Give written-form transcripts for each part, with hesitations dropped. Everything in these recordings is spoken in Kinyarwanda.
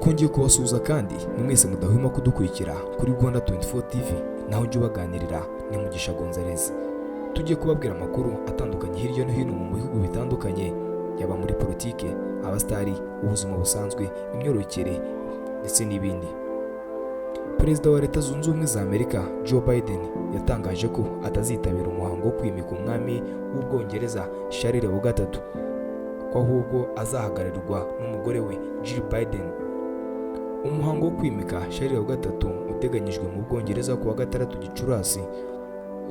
Twongeye kubasuhuza kandi ni mwese mudahwema kudukurikira kuri Rwanda 24 TV. Naho ujya ubaganirira ni Mugisha Gonzalez. Tugiye kubabwira amakuru atandukanye hirya no hino mu bihugu bitandukanye, yaba muri politike, abasitari, ubuzima busanzwe, imyororokere ndetse n'ibindi. Perezida wa Leta Zunze Ubumwe za Amerika, Joe Biden, yatangaje ko atazitabira umuhango wo kwimika umwami w'Ubwongereza Charles wa gatatu, ko ahubwo azahagararirwa n'umugore we Jill Biden. Umuhango wo kwimika Charles wa gatatu uteganyijwe mu Bwongereza ku wa gatandatu Gicurasi,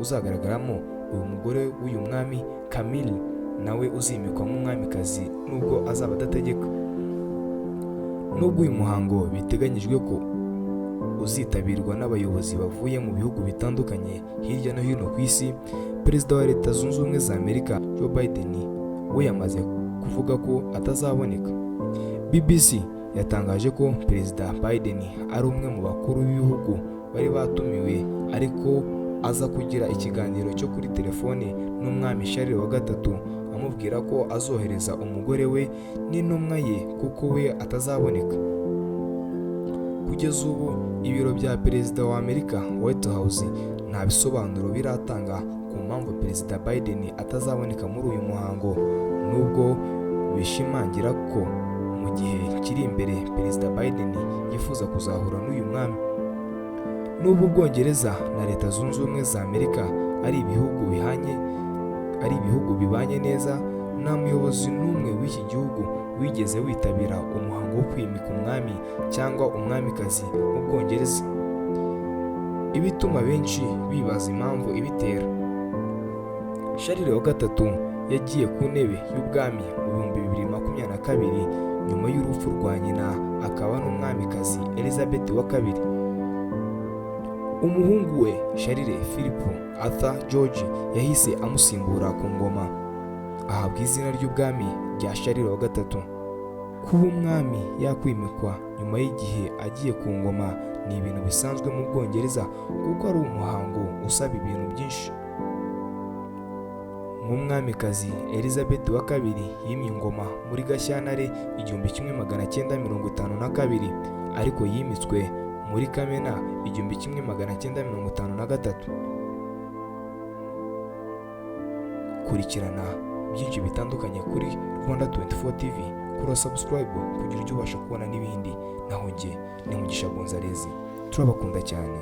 uzagaragaramo uyu mugore w'uyu mwami Camille, nawe uzimikwa nk'umwamikazi nubwo azaba adategeka. Nubwo uyu muhango biteganyijwe ko uzitabirwa n'abayobozi bavuye mu bihugu bitandukanye hirya no hino ku isi, Perezida wa Leta Zunze Ubumwe za Amerika Joe Biden we yamaze kuvuga ko atazaboneka. BBC yatangaje ko Perezida Biden ari umwe mu bakuru b'ibihugu bari batumiwe, ariko aza kugira ikiganiro cyo kuri telefone n'umwami Charles wa gatatu, amubwira ko azohereza umugore we n'intumwa ye kuko we atazaboneka. Kugeza ubu ibiro bya perezida wa Amerika, White House, nta bisobanuro biratanga ku mpamvu Perezida Biden atazaboneka muri uyu muhango, nubwo bishimangira ko mu gihe kiri imbere Perezida Biden yifuza kuzahura n'uyu mwami. Nubwo Ubwongereza na Leta Zunze Ubumwe za Amerika ari ibihugu bihanye, ari ibihugu bibanye neza, nta muyobozi n'umwe w'iki gihugu wigeze witabira umuhango wo kwimika umwami cyangwa umwamikazi mu Bwongereza, ibituma benshi bibaza impamvu ibitera. Charles wa gatatu yagiye ku ntebe y'ubwami mu 2022 nyuma y'urupfu rwa nyina akaba n'umwamikazi Elizabeth wa kabiri. Umuhungu we Charles Philip Arthur George yahise amusimbura ku ngoma, ahabwa izina ry'ubwami rya Charles wa gatatu. Kuba umwami yakwimikwa nyuma y'igihe agiye ku ngoma ni ibintu bisanzwe mu Bwongereza, kuko ari umuhango usaba ibintu byinshi. Nk'umwamikazi Elizabeth wa kabiri yimye ingoma muri Gashyantare 1952, ariko yimitswe muri Kamena 1953. Kurikirana byinshi bitandukanye kuri Rwanda 24 TV, kora subscribe kugira ujye ubasha kubona n'ibindi. Naho njye ni Mugisha Gonzalez, turabakunda cyane.